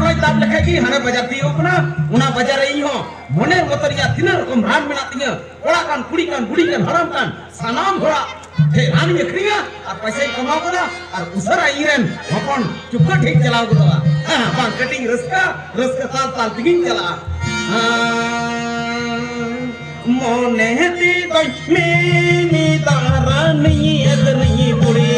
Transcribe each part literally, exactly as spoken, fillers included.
ᱨᱚᱲ ᱫᱟᱵ ᱞᱮᱠᱷᱟᱡ ᱜᱮ ᱦᱟᱱᱮ ᱵᱟᱡᱟᱨ ᱛᱤᱭᱳᱜ ᱠᱟᱱᱟ᱾ ᱚᱱᱟ ᱵᱟᱡᱟᱨ ᱨᱮ ᱤᱧ ᱦᱚᱸ ᱢᱚᱱᱮᱨ ᱢᱚᱛᱚ ᱨᱮᱭᱟᱜ ᱛᱤᱱᱟᱹᱜ ᱨᱚᱠᱚᱢ ᱨᱟᱱ ᱢᱮᱱᱟᱜ ᱛᱤᱧᱟᱹ, ᱠᱚᱲᱟ ᱠᱟᱱ, ᱠᱩᱲᱤ ᱠᱟᱱ, ᱵᱩᱲᱦᱤ ᱠᱟᱱ, ᱦᱟᱲᱟᱢ ᱠᱟᱱ, ᱥᱟᱱᱟᱢ ᱦᱚᱲᱟᱜ ᱴᱷᱮᱡ ᱨᱟᱱᱤᱧ ᱟᱹᱠᱷᱨᱤᱧᱟ ᱟᱨ ᱯᱚᱭᱥᱟᱧ ᱠᱟᱢᱟᱣ ᱜᱚᱫᱟ ᱟᱨ ᱩᱥᱟᱹᱨᱟ ᱤᱧ ᱨᱮᱱ ᱦᱚᱯᱚᱱ ᱪᱩᱯᱠᱟᱹ ᱴᱷᱮᱡ ᱪᱟᱞᱟᱣ ᱜᱚᱫᱚᱜᱼᱟ᱾ ᱦᱮᱸ, ᱵᱟᱝ, ᱠᱟᱹᱴᱤᱡ ᱨᱟᱹᱥᱠᱟᱹ, ᱨᱟᱹᱥᱠᱟᱹ ᱛᱟᱞ ᱛᱟᱞ ᱛᱮᱜᱤᱧ ᱪᱟᱞᱟᱜᱼᱟ᱾ ᱦᱮᱸ, ᱢᱚᱱᱮ ᱛᱮᱫᱚᱧ ᱢᱮᱱᱮᱫᱟ ᱨᱟᱱᱤᱧ ᱟᱹᱠᱷᱨᱤᱧ ᱠᱩᱲᱤ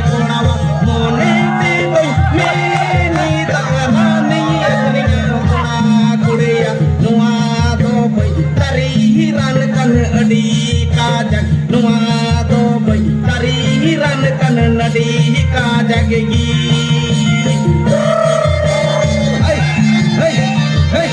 ᱠᱚᱲᱟᱣᱟ᱾ ᱢᱚᱱᱮ ᱛᱮᱫᱚᱧ ᱢᱮᱱᱮᱫᱟ ᱨᱟᱱᱤᱧ ᱟᱹᱠᱷᱨᱤᱧ ᱠᱚᱲᱟ ᱠᱩᱲᱤᱭᱟ᱾ ᱱᱚᱣᱟ ᱫᱚ ᱵᱟᱹᱧ ᱛᱟᱹᱨᱤ ᱨᱟᱱ ᱠᱟᱱ ᱟᱹᱰᱤ ᱠᱟᱡᱟᱠ᱾ ᱱᱚᱣᱟ ᱫᱚ ᱵᱟᱹᱧ ᱛᱟᱹᱨᱤ ᱨᱟᱱ ᱠᱟᱱ ᱟᱹᱰᱤ ᱠᱟᱡᱟᱠ ᱜᱮ᱾ ᱦᱮᱭ, ᱦᱮᱭ, ᱦᱮᱭ᱾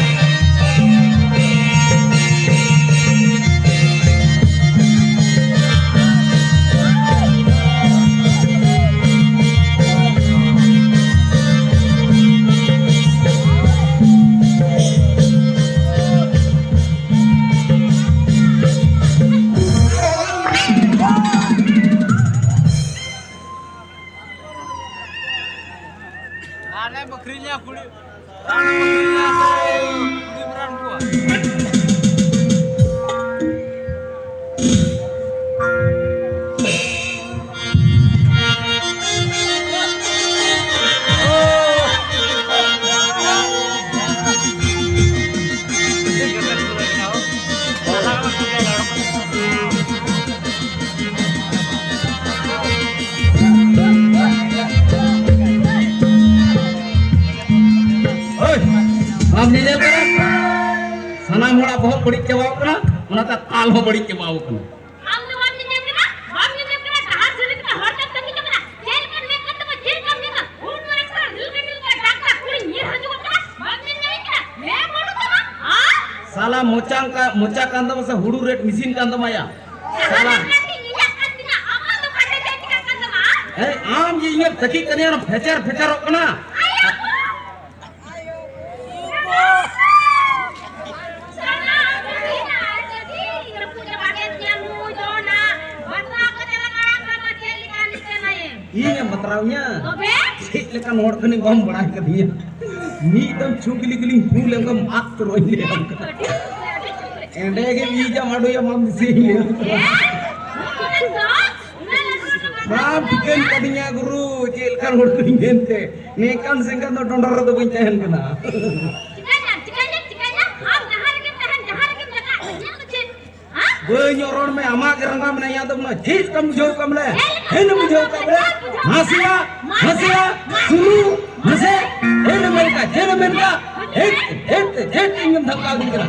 ᱟᱞᱮ ᱵᱟᱹᱠᱷᱨᱤᱧᱟ ᱠᱩᱲᱤ᱾ ᱦᱳᱭ, ᱵᱟᱢ ᱧᱮᱧᱮᱞ ᱠᱟᱱᱟ? ᱥᱟᱱᱟᱢ ᱦᱚᱲᱟᱜ ᱵᱚᱦᱚᱜ ᱵᱟᱹᱲᱤᱡ ᱪᱟᱵᱟᱣ ᱠᱟᱱᱟ, ᱚᱱᱟᱛᱮ ᱛᱟᱞ ᱦᱚᱸ ᱵᱟᱹᱲᱤᱡ ᱪᱟᱵᱟᱣ ᱠᱟᱱᱟ᱾ ᱟᱢ ᱫᱚ ᱵᱟᱢ ᱧᱮᱧᱮᱞ ᱠᱟᱱᱟ? ᱵᱟᱢ ᱧᱮᱧᱮᱞ ᱠᱟᱱᱟ? ᱰᱟᱦᱟᱨ ᱥᱮᱫ ᱨᱮ ᱦᱚᱲ ᱛᱮᱢ ᱛᱟᱹᱠᱤᱡᱚᱜ ᱠᱟᱱᱟ᱾ ᱪᱮᱫ ᱞᱮᱠᱟᱱ ᱢᱮᱫ ᱠᱟᱱ ᱛᱟᱢᱟ? ᱪᱮᱫ ᱞᱮᱠᱟᱢ ᱧᱮᱞ ᱫᱟ? ᱩᱱ ᱢᱟᱨᱟᱝ ᱥᱟᱞᱟ ᱨᱤᱞ ᱠᱟᱹᱴᱤᱡ ᱞᱮᱠᱟ ᱰᱟᱠᱛᱟᱨ ᱠᱩᱲᱤ ᱧᱮᱞ ᱦᱤᱡᱩᱜ ᱠᱟᱱᱟ᱾ ᱵᱟᱢ ᱧᱮᱞ ᱧᱟᱢᱮ ᱠᱟᱱᱟ? ᱢᱮᱫ ᱵᱟᱹᱱᱩᱜ ᱛᱟᱢᱟ? ᱦᱟ? ᱥᱟᱞᱟ ᱢᱚᱪᱟᱝ ᱠᱟ-, ᱢᱚᱪᱟ ᱠᱟᱱ ᱛᱟᱢᱟ ᱥᱮ ᱦᱩᱲᱩ ᱨᱮᱴ ᱢᱮᱥᱤᱱ ᱠᱟᱱ ᱛᱟᱢᱟ ᱭᱟ? ᱥᱟᱞᱟ᱾ ᱥᱟᱞᱟ ᱠᱟᱹᱴᱤᱡ ᱤᱧᱟᱜ ᱠᱟᱱ ᱛᱤᱧᱟ, ᱟᱢᱟᱜ ᱫᱚ ᱯᱟᱴᱮ ᱪᱮᱫ ᱪᱤᱠᱟᱹᱜ ᱠᱟᱱ ᱛᱟᱢᱟ? ᱦᱮᱸ, ᱟᱢ ᱜᱮ ᱤᱧᱮᱢ ᱛᱟᱹᱠᱤᱡ ᱠᱟᱱᱟ, ᱯᱷᱮᱪᱟᱨ ᱯᱷᱮᱪᱟᱨᱚᱜ ᱠᱟᱱᱟ᱾ ᱟᱭᱳ! ᱤᱧ ᱮᱢ ᱵᱟᱛᱨᱟᱣᱤᱧᱟ? ᱛᱚᱵᱮ? ᱪᱮᱫ ᱞᱮᱠᱟᱱ ᱦᱚᱲ ᱠᱟᱹᱱᱟᱹᱧ ᱵᱟᱢ ᱵᱟᱲᱟᱭ ᱠᱟᱫᱤᱧᱟ? ᱢᱤᱫ ᱫᱚᱢ ᱪᱷᱩᱜᱽᱞᱤ ᱜᱮᱞᱤᱧ ᱯᱷᱩᱞ ᱮᱱᱠᱷᱟᱱ ᱟᱫ ᱩᱛᱟᱹᱨᱚᱜ ᱤᱧ ᱞᱟᱹᱭᱟᱢ ᱠᱟᱱᱟ᱾ ᱮᱸᱰᱮ ᱜᱮ ᱢᱤᱫ ᱡᱟᱢ ᱟᱹᱰᱩᱭᱟ ᱢᱟᱢ ᱫᱤᱥᱟᱹᱭ ᱞᱟᱹᱭᱟᱢ ᱠᱟᱱᱟ᱾ ᱵᱟᱢ ᱴᱷᱤᱠᱟᱹᱱ ᱠᱟᱫᱤᱧᱟ ᱜᱩᱨᱩ, ᱪᱮᱫ ᱞᱮᱠᱟᱱ ᱦᱚᱲ ᱠᱟᱹᱱᱟᱹᱧ ᱢᱮᱱᱛᱮ᱾ ᱱᱮᱠᱟᱱ ᱥᱮᱸᱜᱮᱞ ᱫᱚ ᱰᱚᱸᱰᱚᱨ ᱨᱮᱫᱚ ᱵᱟᱹᱧ ᱛᱟᱦᱮᱱ ᱠᱟᱱᱟ᱾ ᱪᱤᱠᱟᱹᱭᱟ, ᱪᱤᱠᱟᱹᱭᱟ, ᱪᱤᱠᱟᱹᱭᱟ? ᱟᱢ ᱡᱟᱦᱟᱸ ᱨᱮᱜᱮᱢ ᱛᱟᱦᱮᱱ, ᱡᱟᱦᱟᱸ ᱨᱮᱜᱮᱢ ᱪᱟᱞᱟᱜ, ᱤᱧᱟᱹᱜ ᱫᱚ ᱪᱮᱫ? ᱦᱮᱸ? ᱵᱟᱹᱧ ᱨᱚᱲ ᱢᱮ, ᱟᱢᱟᱜ ᱜᱮ ᱨᱟᱸᱜᱟᱣ ᱢᱮᱱᱟᱜᱼᱟ, ᱤᱧᱟᱜ ᱫᱚ ᱵᱟᱹᱱᱩᱜᱼᱟ᱾ ᱪᱮᱫ ᱞᱮᱠᱟᱢ ᱵᱩᱡᱷᱟᱹᱣ ᱠᱟᱜ ᱵᱚᱞᱮ? ᱪᱮᱫ ᱞᱮᱠᱟ ᱦᱮᱸ, ᱵᱩᱡᱷᱟᱹᱣ ᱠᱟᱜ ᱵᱚᱞᱮ? ᱵᱩᱡᱷᱟᱹᱣ? ᱢᱟᱥᱮᱭᱟ, ᱢᱟᱥᱮᱭᱟ, ᱥᱩᱱᱩ, ᱢᱟᱥᱮ, ᱦᱮᱸ, ᱢᱮᱱ ᱠᱟᱜ, ᱪᱮᱫ ᱮᱢ ᱢᱮᱱ ᱠᱟᱜ? ᱦᱮᱸ, ᱦᱮᱸ, ᱪᱮᱫ ᱤᱧ ᱫᱷᱟᱯᱠᱟᱣ ᱫᱤᱧ ᱠᱟᱱᱟ?